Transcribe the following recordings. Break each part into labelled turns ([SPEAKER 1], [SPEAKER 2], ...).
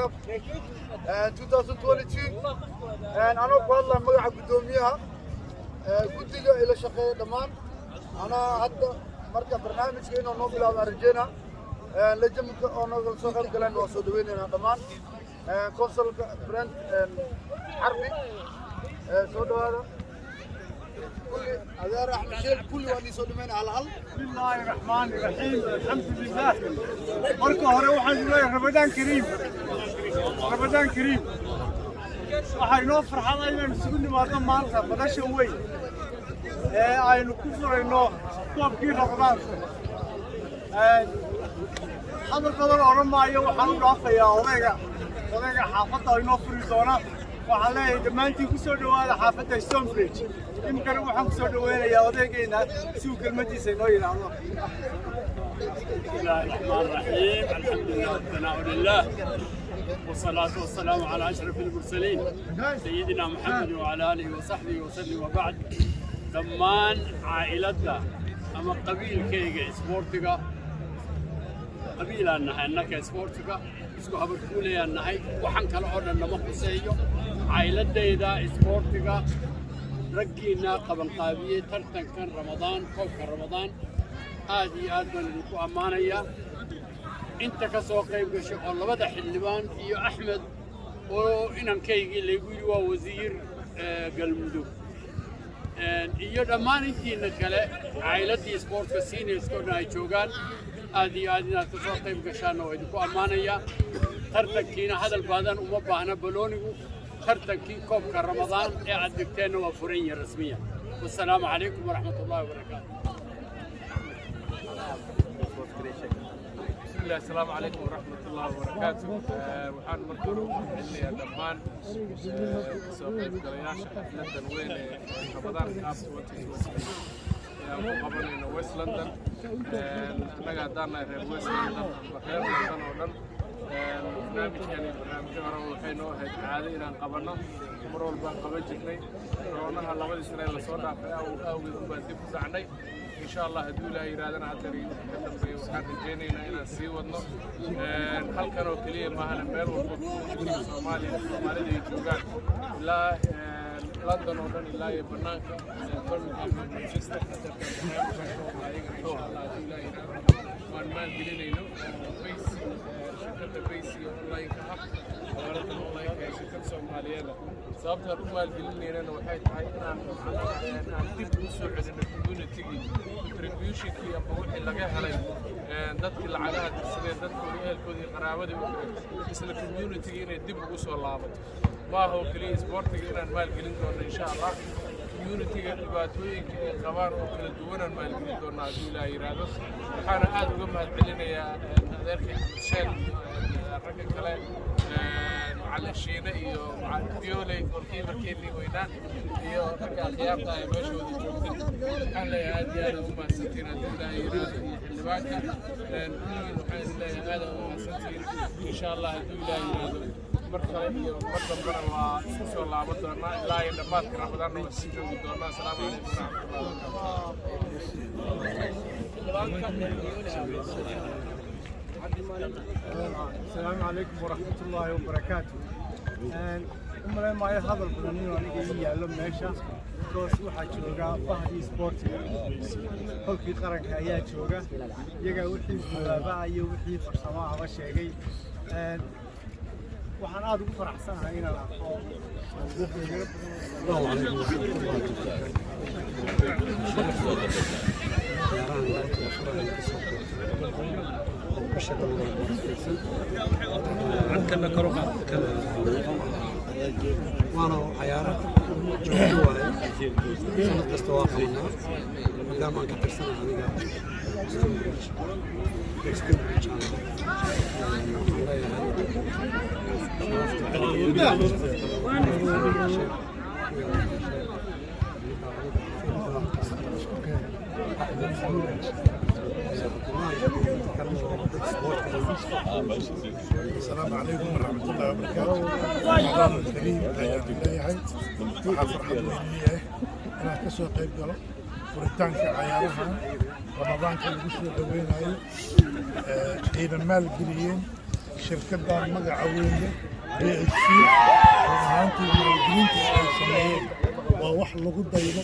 [SPEAKER 1] Cup 2022. Anoo ku hadlaa magaca guddoomiyaha, guddiga ila shaqeeya dhammaan, anaa hadda marka barnaamijka inuu noo bilaabo aan rajeynaa. Legendka oo nagala soo qayb galeen waa soo dhaweynaynaa dhammaan. Councillorka Brent Xarbi, soo dhawaada kulli. Adeer Axmed Sheel, kulli waa nii soo dhameynaa hal hal.
[SPEAKER 2] بسم الله الرحمن الرحيم، الحمد لله. Marka hore waxaan leeyahay Ramadaan kariim, Ramadaan kariim. Waxaa inoo farxada inaynu isugu nimaadno maanta madasha weyn ee aynu ku furayno koobkii Ramadaanka. Hadal badan odhan maayo, waxaan u dhaafayaa odayga xaafadda oo inoo furi doona. Waxaan leeyahay dhammaantiin ku soo dhowaada xaafadda Stonebridge. Iminkana waxaan ku soo dhoweynayaa odaygeena si uu kelmadiisa inoo yidhaahdo.
[SPEAKER 3] بسم الله الرحمن الرحيم، الحمد لله والثناء لله والصلاة والسلام على أشرف المرسلين سيدنا محمد وعلى آله وصحبه وسلم، وبعد. Dhammaan caa'iladda ama qabiilkayga isboortiga, qabiilaan nahay annaka isboortiga, isku habarkuulayaan nahay, waxaan kale oo dhan nama khuseeyo. Caa'iladayda isboortiga, raggiinna qabanqaabiyey tartankan Ramadaan, koobka Ramadaan, aad iyo aad baan idinku ammaanayaa. Inta ka soo qayb gashay oo labada xildhibaan iyo Axmed oo inankaygii laygu yidhi waa wasiir Galmudug, iyo dhammaan intiina kale, caa'iladdii isboortka seniorska oo dhan ay joogaan, aad iyo aad inaad ka soo qayb gashaanna waa idinku ammaanayaa. Tartankiina hadal baadan uma baahna. Baloonigu tartankii koobka Ramadaan ee aad dhigteenna waa furan yihiin rasmiyan. Wasalaamu calaykum waraxmat ullahi wabarakaatu.
[SPEAKER 4] بسم الله، السلام عليكم ورحمة الله وبركاته. Waxaan marka hore u mahadcelinayaa dhammaan kasoo qaybgalayaasha xafladan weyn ee Ramadaan Cup 2023 ee aan ku qabanayno West London. Annaga haddaan nahay reer West London ama reer London oo dhan, barnaamijkan iyo barnaamijyo hore waxay noo ahayd caado inaan qabanno, mar walbaan qaban jirnay. Koroonaha 2dii sane ee lasoo dhaafay awgeed unbaan dib u dhacnay. Insha Allah, hadduu Ilaahay yidhahdana, haddeer iyo wixii ka dambeeya waxaan rajaynaynaa inaan sii wadno. Halkan oo keliya maahana, meel walba community Soomaaliya, Soomaalida ay joogaan, ilaa London oo dhan, ilaa iyo bannaanka Birmingham iyo Manchester. Haddeertan barnaamijkan ka wadna ayagana, insha Allah, hadduu Ilaahay yidhaahdo, waan maalgelinayno Baysi, shirkadda Baysi online-ka ah, xawaalada online-ka ee shirkad Soomaaliyeed. Sababtaan u maalgelinaynana waxay tahay inaan aan dib ugu soo celino community-gii contribution-kii ama wixii laga helay dadkii lacagaha dirsadeen, dadkoodii, ehelkoodii iyo qaraabadii u diray, isla community-gii inay dib ugu soo laabato. Ma aha oo keliya isboortiga inaan maalgelin doono. Insha Allah, community-ga dhibaatooyinka ay qabaan oo kala duwanaan maalgelin doonaa, hadduu Ilaah yidhaahdo. Waxaana aad uga mahadcelinayaa adeerkay Axmed Sheel iyo ragga kale, Macallin Shiine iyo Bioley, goalkeeperkeennii weynaa, iyo ragga akhyaarta ee meeshooda joogta. Waxaan leeyahay aad iyo aad ugu mahadsantihiin, hadduu Ilaah yidhaahdo, iyo xildhibaanka kulligiin. Waxaan idin leeyahay aad ugu mahadsantihiin. Insha Allah, hadduu Ilaah yidhaahdo, mar kale iyo mar dambena waa isku soo laaban doonaa. Ilaa iyo dhammaadka Ramadaanna waa sii joogi doonaa. Asalaamu calaykum waraxmatullahi wabarakaatu.
[SPEAKER 2] Asalaamu calaykum waraxmat ullaahi wabarakaatu. U malayn maayo hadal badan inuu aniga ii yaallo meesha, because waxaa jooga bahdii isboortiga, xulkii qaranka ayaa jooga, iyagaa wixii guulaaba iyo wixii farsamo ahba sheegay. Waxaan aada ugu faraxsanahay inaan arko dhalinyaro badan oo
[SPEAKER 5] Ciyaarahan maanta la furayo kasoo qaybgalay bisha Ramadaan barakeysan, waana cayaaro joogto waaye, sanad kasta waa qabanaa. Maadaama aan ka tirsanahay aniga Stonebridge, Stonebridge aan waxaan leeyahay sharafta.
[SPEAKER 6] السلام عليكم ورحمة الله وبركاته. رمضان الكريم ayaan leeyahay. Waxaa farxad weyn ii ah inaan ka soo qayb galo furitaanka cayaarahan Ramadaanka lagu soo dhaweynayo, ayna maalgeliyeen. Shirkaddan magaca weyn leh BHC, run ahaantii maalgelinta ay sameeyeen waa wax lagu daydo,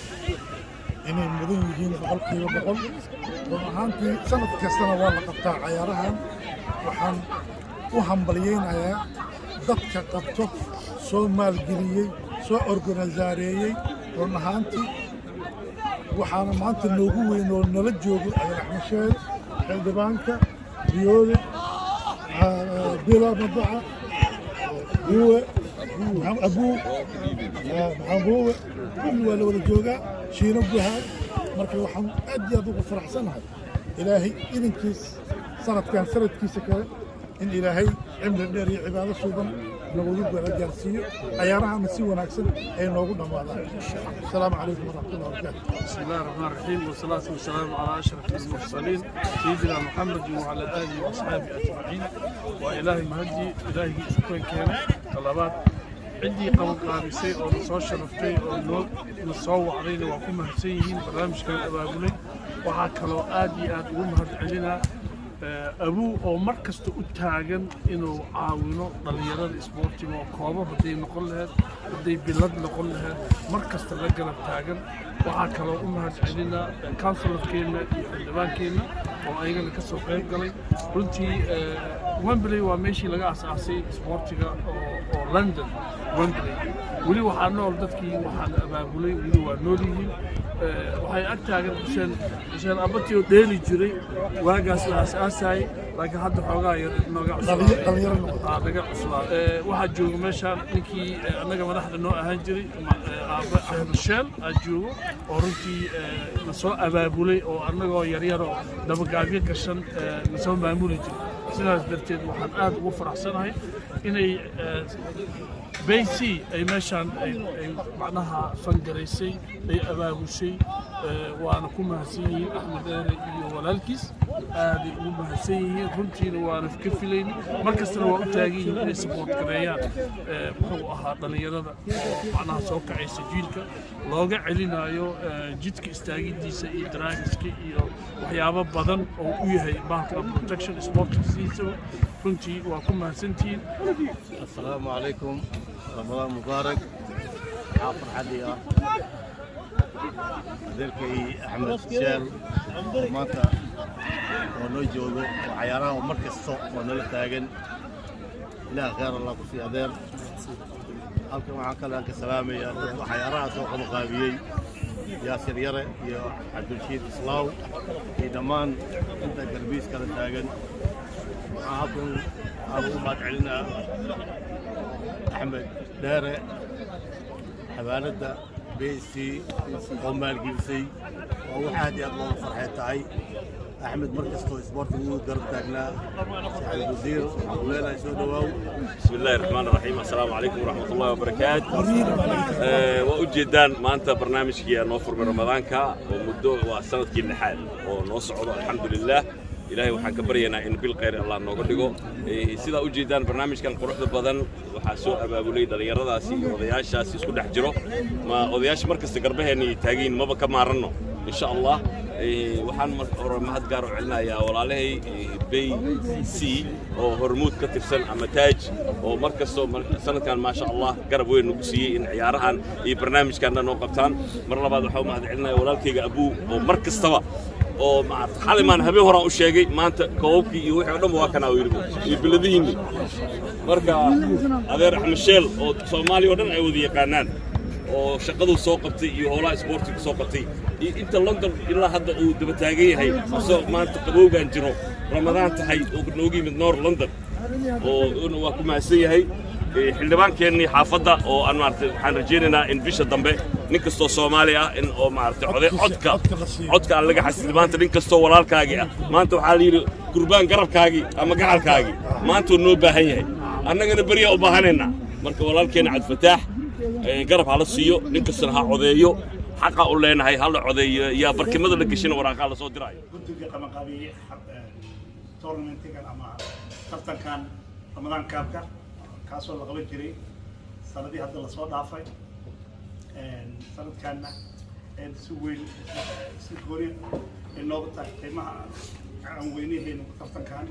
[SPEAKER 6] inay mudan yihiin 100%. Run ahaantii sanad kastana waa la qabtaa cayaarahan. Waxaan u hambalyaynayaa dadka qabto, soo maalgeliyey, soo organise-aareeyey. Run ahaantii waxaana maanta noogu weyn oo nala joogo Adeer Axmed Sheel, xildhibaanka Riyoole, Bila Madaca, Buwe, Maxamed Abuu, Maxamed Buwe, kulli waa la wada joogaa, Shiino Guhaad. Marka waxaan aad iyo aad ugu faraxsanahay, Ilaahay idinkiis, sanadkan sanadkiisa kale in Ilaahay cimri dheer iyo cibaado suuban nagu wada gaarsiiyo, cayaarahana si wanaagsan ay noogu dhammaadaan. Asalaamu calaykum waraxmatullahi wabarakaatu.
[SPEAKER 4] بسم الله الرحمن الرحيم، والصلاة والسلام على أشرف المرسلين سيدنا محمد وعلى آله وأصحابه أجمعين. وإلهي مهدي، إلهي إسكوين كان طلبات ciddii qabanqaabisay oo na soo sharaftay oo na soo wacdayna waa ku mahadsan yihiin. Barnaamijkan abaabulay waxaa kaloo aad iyo aad ugu mahad celinaa Abuu oo mar kasta u taagan inuu caawino dhallinyarada isboortiga, oo koobab hadday noqon lahayd, hadday bilad noqon lahayd, mar kasta la garab taagan. Waxaa kaloo u mahad celinaa councillor-keenna iyo xildhibaankeenna oo ayagana ka soo qayb galay. Runtii Wembley waa meeshii laga asaasay isboortiga oo London Wembley. Weli waxaa nool dadkii waxaan abaabulay, weli waa nool yihiin. Waxay ag taagan Xuseen Abati oo dheeli jiray waagaas la aasaasayay, laakiin hadda xoogaa yar naga
[SPEAKER 6] Dhalinyaro noqotay.
[SPEAKER 4] Naga cuslaa. Waxaa jooga meeshaan ninkii annaga madaxda noo ahaan jiray, aabe Axmed Sheel aa joogo, oo runtii na soo abaabulay oo annagoo yaryaroo dabagaabyo gashan na soo maamuli jiray. Sidaas darteed waxaan aad ugu faraxsanahay inay Bay C ay meeshaan ay macnaha fund-garaysay, ay abaabushay, waana ku mahadsan yihiin Axmed Dheere iyo walaalkiis, aaday ugu mahadsan yihiin. Runtiina waana ka filayni, mar kastana waa u taagan yihiin inay support gareeyaan muxuu ahaa dhallinyarada oo macnaha soo kacaysa, jiilka looga celinayo jidka istaagidiisa iyo drugs-ka iyo waxyaabo badan oo u yahay bahalka protection sportkiisaba. Runtii waa ku mahadsantihiin.
[SPEAKER 7] السلام عليكم، رمضان مبارك. Waxaa farxadii ah adeerkay Axmed Sheel oo maanta oo noo joogo oo cayaaraha oo mar kasta oo nala taagan. Ilaah khayr Allah ku sii, adeer. Halkan waxaan kale aan ka salaamayaa dadka cayaaraha soo qabanqaabiyey, Yaasir Yare iyo Cabdirashiid Islaaw iyo dhammaan inta garbiis kala taagan. Waxaan halkan aan ugu mahad celinaa Axmed Dheere, xawaaladda BC oo maalgelisay, oo wax aad iyo aad looga farxay tahay. Axmed mar kastoo isboortiga uu garab taagnaa. Saxib wasiir, waxaan ku leenahay soo dhawaaw.
[SPEAKER 8] بسم الله الرحمن الرحيم، السلام عليكم ورحمة الله وبركاته. Waa ujeedaan maanta barnaamijkii noo furmay Ramadaanka oo muddo waa sanadkii lixaad oo noo socdo. Alxamdulilah, Ilaahay waxaan ka baryaynaa in bil khayr Allah nooga dhigo. Sidaa ujeedaan barnaamijkan quruxda badan waxaa soo abaabulay dhallinyaradaasi iyo odayaashaasi isku dhex jiro. Ma odayaasha mar kasta garbaheenna ay taagiin, maba ka maaranno insha Allah. Waxaan marka hore mahad gaar u celinayaa walaalahay Bay C oo Hormuud ka tirsan ama Taaj, oo mar kastoo sanadkan maasha Allah garab weyn nagu siiyey in ciyaarahan iyo barnaamijkan dhan noo qabtaan. Mar labaad waxaa u mahad celinaya walaalkayga Abuu oo mar kastaba oo maarata xalay maan habeen horaan u sheegay, maanta koobabkii iyo wixii o dhan waa kanaa yidhi iyo biladihiinni. Marka adeer Axmed Sheel oo Soomaaliya oo dhan ay wada yaqaanaan oo shaqaduu soo qabtay iyo howlaha isboortiga soo qabtay iyo inta London ilaa hadda uu daba taagan yahay, asoo maanta qabowgaan jiro, Ramadaan tahay, oo noogu yimid North London, oo waa ku mahadsan yahay. Xildhibaankeennii xaafadda oo aan maaragtay waxaan rajaynaynaa in bisha dambe nin kastoo Soomaali ah in oo maaragtay code codka aan laga xasidin. Maanta nin kastoo walaalkaagii ah, maanta waxaa la yidhi gurbaan garabkaagii ama gacalkaagii maanta uu noo baahan yahay, annagana beryaa u baahanaynaa. Marka walaalkeenna Cabdifataax garab hala siiyo, nin kastana ha codeeyo, xaqa u leenahay hala codeeyo. Yaa barkimada la geshina waraaqaa la soo diraayo.
[SPEAKER 9] Guddiga qabanqaabiyey tournament-igan ama tartankan Ramadaan Cup-ka, kaasoo la qaban jiray sanadii hadda lasoo dhaafay, sanadkanna si weyn si gooni ay noogu tahay qiimaha aan weynahayno tartankan.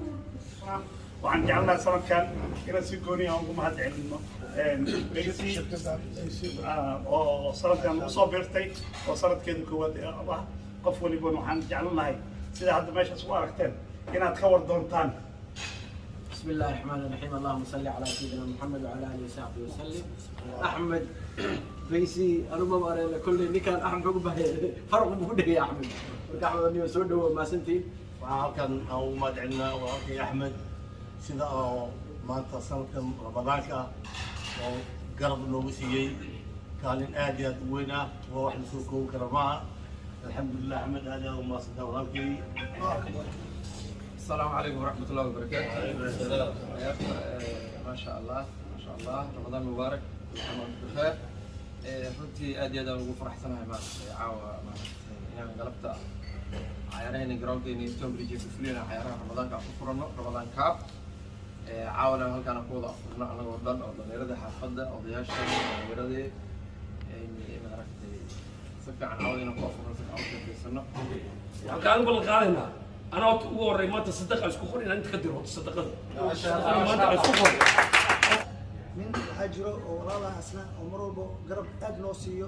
[SPEAKER 9] Waxaan jecelnahay sanadkan inaan si gooni ah ugu mahad celino Bayc oo sanadkan ugu soo biirtay oo sanadkeeda koowaad ah. Qof walibana waxaan jecelnahay sida hadda meeshaas u aragteen inaad ka war doontaan.
[SPEAKER 10] بسم الله الرحمن الرحيم، اللهم صل على سيدنا محمد وعلى اله وصحبه وسلم. احمد بيسي انا ما أرى كل نكان احمد عقبه فرق بودي يا احمد. Marka Axmed aniga soo dhawo, maasantiin.
[SPEAKER 7] Waxaan halkan aan ugu mahad celinaa walaalkay Axmed sida oo maanta sanadkan Ramadaanka ah oo garab noogu siiyey kaalin aad iyo aad u weyn ah oo wax lasoo koobi kara maaha. Alxamdulilah, Axmed, aad iyo aad u mahadsantaa walaalkay.
[SPEAKER 4] السلام عليكم ورحمة الله وبركاته. ما شاء الله، ما شاء الله، رمضان مبارك، كل عام وأنتم بخير. Runtii aad iyo aad aan ugu faraxsanahay maaragtay caawa maaragtay inaan galabta cayaarahayna garoonkeena Stonebridge ku fulina cayaaraha Ramadaanka aan ku furano Ramadan Cup. Caawana halkaan aan ku wada afurno anagoo dhan oo dhalinyarada xaafadda, odayaasha, dhalinyaradii maaragtay si fiican caawada inaan ku afurno, si fiican u sheekeysano.
[SPEAKER 11] Waxaan kaaga ballan qaadaynaa anaa horta ugu horey maanta sadaqa isku qor inaan inta ka diro. Horta sadaqada sadaqada maanta aan isku qor.
[SPEAKER 12] Nin waxaa jiro oo walaalaha asna oo mar walba garab aad noo siiyo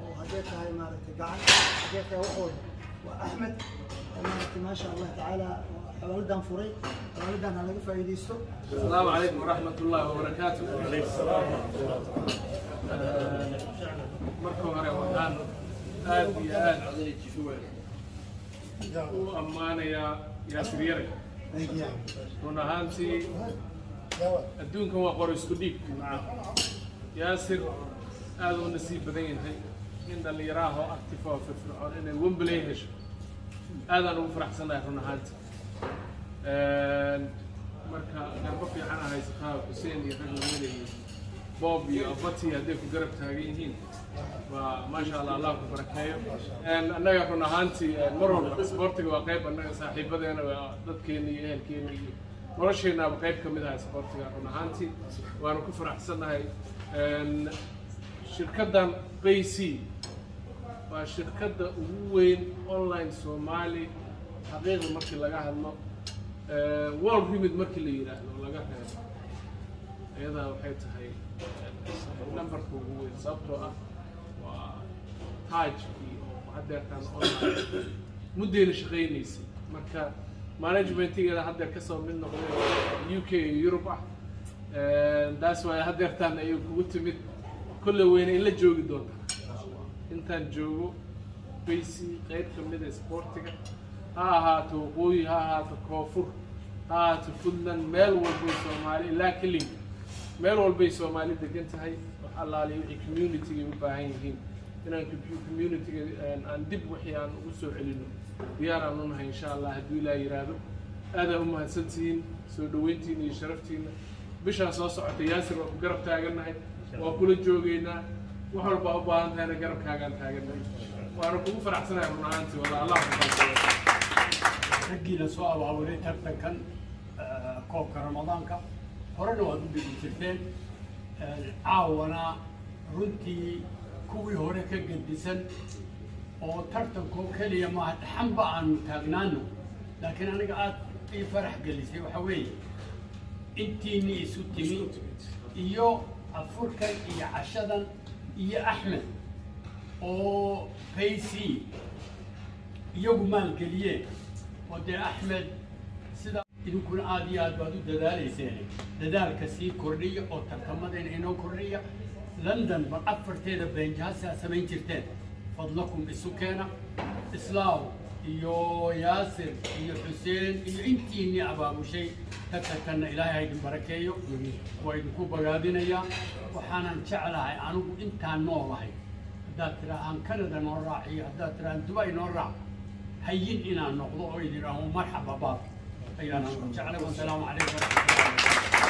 [SPEAKER 12] oo hadday tahay maaragtay gacan, hadday tahay wax walba, waa Axmed oo maaragtay maasha Allah tacaala xawaaladan furay. Xawaaladan ha laga faa'iidaysto.
[SPEAKER 4] السلام عليكم ورحمة الله وبركاته. Marka hore waxaan aad iyo aad u ammaanayaa Yaasir Yare. Run ahaantii adduunkan waa qoro isku dhiib. Yaasir aad uu nasiib badan yahay nin dhallinyaro ah oo active oo firfircoon inay Wembley hesho. Aadaan ugu faraxsanahay run ahaantii. Marka garbo fiican a haysataa, Xuseen iyo rag lamida iyo Bob iyo Abati hadday ku garab taagan yihiin, waa maasha Allah, Allah ku barakeeyo. Annaga run ahaantii mar walba isboortiga waa qayb annaga saaxiibadeena, waa dadkeena iyo ehelkeena iyo nolosheenaaba qayb ka mid ah isboortiga. Run ahaantii waanu ku faraxsannahay. Shirkaddan Bayc waa shirkadda ugu weyn online Soomaali xaqiiqda markii laga hadlo, World Remit markii la yidhaahdo laga reebo, iyadaa waxay tahay numberka ugu weyn, sababtoo ah waa taajkii oo haddeertaan online muddayna shaqaynaysay. Marka managementigeeda haddeer kasoo mid noqday oo UK iyo Europe ah, taas waay haddeertaan ayay kugu timid. Kolle weyne in la joogi doonta intaan joogo Bayc qayb ka mid a sportiga, ha ahaato waqooyi, ha ahaato koonfur, ha ahaato Puntland, meel walbay Soomaali ilaa Kelinka, meel walbay Soomaali degan tahay, wax allaaliya wixii community-ga u baahan yihiin inaan community-ga aan dib wixii aan ugu soo celino diyaar aan u nahay, insha Allah, hadduu Ilaah yidhaahdo. Aadaa u mahadsantihiin soo dhaweyntiina iyo sharaftiina. Bishaa soo socota, Yaasir, waa ku garab taagannahay, waa kula joogeynaa. Wax walbaa u baahan tahayna garabkaagaan taagannahay, waana kugu faraxsanahay run ahaantii. Walla Allah ku barakado.
[SPEAKER 3] Raggiina soo abaabulay tartankan koobka Ramadaanka horena waad u dhigi jirteen, caawana runtii kuwii hore ka gedisan oo tartankoo keliya maaha, dhaxanba aanu taagnaano, laakiin aniga aad ii farax gelisay waxa weeye intiinii isu timi iyo afurkan iyo cashadan iyo Axmed oo Bayc iyagu maalgeliyeen oo dee Axmed sida idinkuna aad iyo aad baad u dadaalayseen, dadaalka sii kordhiya oo tartamadayna inoo kordhiya. London bal afarteeda benjaasaa samayn jirteen, fadlakum isu keena Islaaw iyo Yaasir iyo Xuseen iyo intiinii abaabushay tartankanna. Ilaahay ha idin barakeeyo, waa idinku bagaadinayaa. Waxaanan jeclahay anigu intaan noolahay, haddaad tidhaahaan Canada noo raac iyo haddaad tidhahaan Dubai noo raac, hayin inaan noqdo oo idin idhaaho marxaba baab ayaan anigu jeclay. Wasalaamu calaykum waraxmatullahi.